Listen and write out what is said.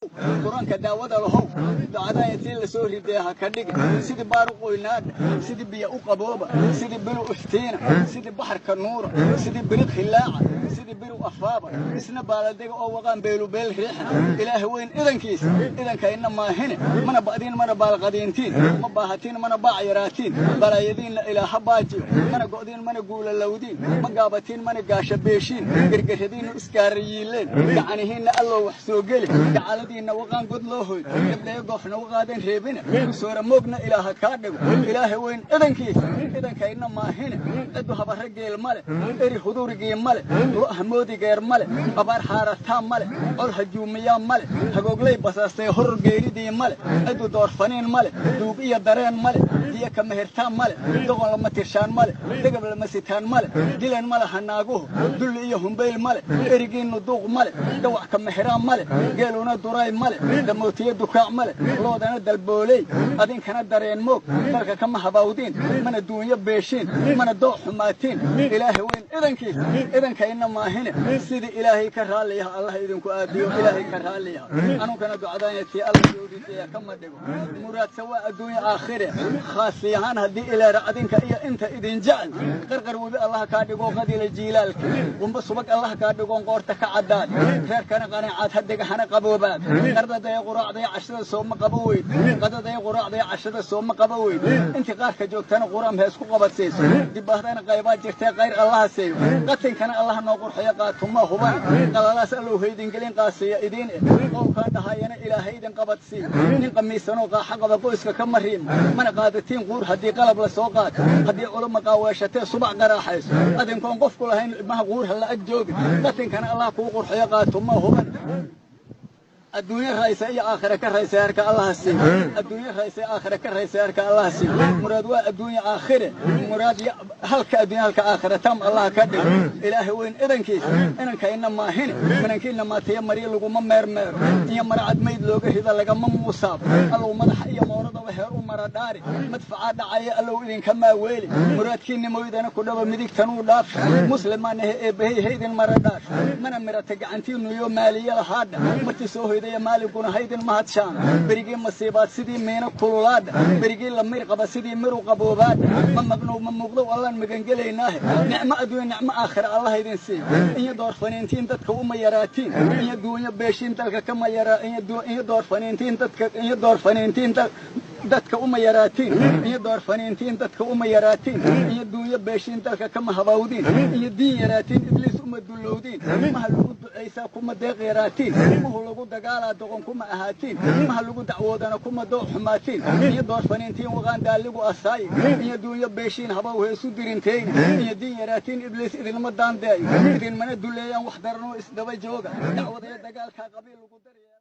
Qur-aanka daawada lahow, ducada intii la soo ridee ha ka dhigin. Sidii baaru qoynaadha, sidii biyo u qabooba, sidii bilu iftiina, sidii baxarka nuura, sidii biriq hilaaca, sidii biru afaaba, isna baaladega oo waqaan beelubeel riixan. Ilaahay weyn idankiisa, idankayna maahine, mana ba'diin, mana baalqadiintiin, ma baahatiin, mana baac yaraatiin. Balaayadiinna ilaaha baajiyo. Mana go'diin, mana guulalowdiin, ma gaabatiin, mana gaasha beeshiin. Gergeradiinnu isgaarayiileen, gacanihiinna Allow wax soo geli, gacaladiinna waqaan god loo hoy, gabdhayo goofna waqaadan reebina, kusoora moogna Ilaaha kaa dhigo. Ilaahay weyn idankiisa, idankayna maahine, ciddu habara geel male, eri hudurigii male, lo hamoodigeer male, abaar xaarataa male, col hajuumiyaa male, hagooglay basaastay horor geeridii male, ciddu doorfaniin male, duug iyo dareen male, diya ka mehertaan male, doqon lama tirshaan male, degab lama sitaan male, dilan male hanaaguhu, dulli iyo humbayl male, erigiinnu duuq male, dawac ka meheraan male, geeluna duray male, damootiye dukaac male, loodana dalbooley, adinkana dareen moog. Dalka kama habawdiin, mana duunyo beeshiin, mana dooc xumaatiin. Ilaahay weyn idankiisa, idankayna maahine, sidii Ilaahay ka raalliyaha Allah idinku aadiyo. Ilaahay ka raalliyaha anunkana ducadaanyatii Alla soo ridaya kama dhigo. Muraadsa waa adduunya aakhire, khaasi ahaan haddii ilaara adinka iyo inta idin jecel. Qarqar webi Allah kaa dhigo, qadila jiilaalka qumba subag Allah kaa dhigoon qoorta ka caddaad, reerkana qanacaad hadega hana qaboobaad. Qardadaya quraacdaya cashada sooma qabo weyd, qadadaya quraacdaya cashada sooma qabo weyd. Intii qaarka joogtana quraam hees ku qabadsiiso, dibahdana qaybaa jirtee qayr Allaha seeyo, qatinkana Allah noo qurxiyo. Qaatuma huban qalalaas Allow haydingelin, qaasiya idiin eh qowlkaan dhahayana Ilaahay idin qabadsiiyo. Nin qamiisanoo qaaxa qaba qoyska ka mariimo, mana qaadatiin quur haddii qalab la soo qaato, haddii culuma qaaweeshatee subac qaraaxayso, adinkoon qofku lahayn ilmaha quur ha la ag joogin. Qatinkana Allah kuu qurxiyo. Qaatuma huban adduunyo raysa iyo aakhira ka raysa heerka Allaha siiyo. Adduunyo raysa aakhira ka raysa heerka Allaha siiyo. Muraad waa adduunyo aakhire, muraad halka adduunya halka aakhira tam Allah ka dhigo. Ilaahay weyn idankiisa, inankayna maahine, minankiina maatiya maryo laguma meermeero, iyo maracad mayd looga rida lagama muusaabo. Allow madaxa iyo mooradaba heer u mara dhaari, madfacaa dhacaya Allow idinka maaweeli. Muraadkiinna moydana ku dhaba, midigtanuu dhaafsha, muslimaanahe eebbahey haydin mara dhaasho. Mana mirata gacantiinu iyo maaliye lahaadha, martii soo hoydaya maaliguna haydin mahadshaan. Berigii masiibaad sidii miina kululaadha, berigii la mir qaba sidii miru qaboobaadha. Ma maqnow, ma muuqdow Allaan magangelaynaahe. Nicmo adduunya nicmo aakhira Allah idin siiyo. Iyo doorfaniintiin dadka uma yaraatiin, iyo duunyo beeshiin dalka kama yaraa, iyo doorfaniintiin dadka, iyo doorfaniintiin dadka uma yaraatiin, iyo doorfaniintiin dadka uma yaraatiin, iyo duunyo beeshiin dalka kama habawdiin, iyo diin yaraatiin Ibliis uma dullowdiin. Maha lagu ducaysaa kuma deeq yaraatiin, muhu lagu dagaalaa doqon kuma ahaatiin, maha lagu dacwoodana kuma dooc xumaatiin. Iyo doorfaniintiin waqaan daaligu asaayi, iyo duunyo beeshiin habow heesu dirinteyni, iyo diin yaraatiin Ibliis idinma daandeeyo, idinmana duleeyaan wax daranoo isdaba jooga. Dacwadaya dagaalkaa qabiil lagu daryeela.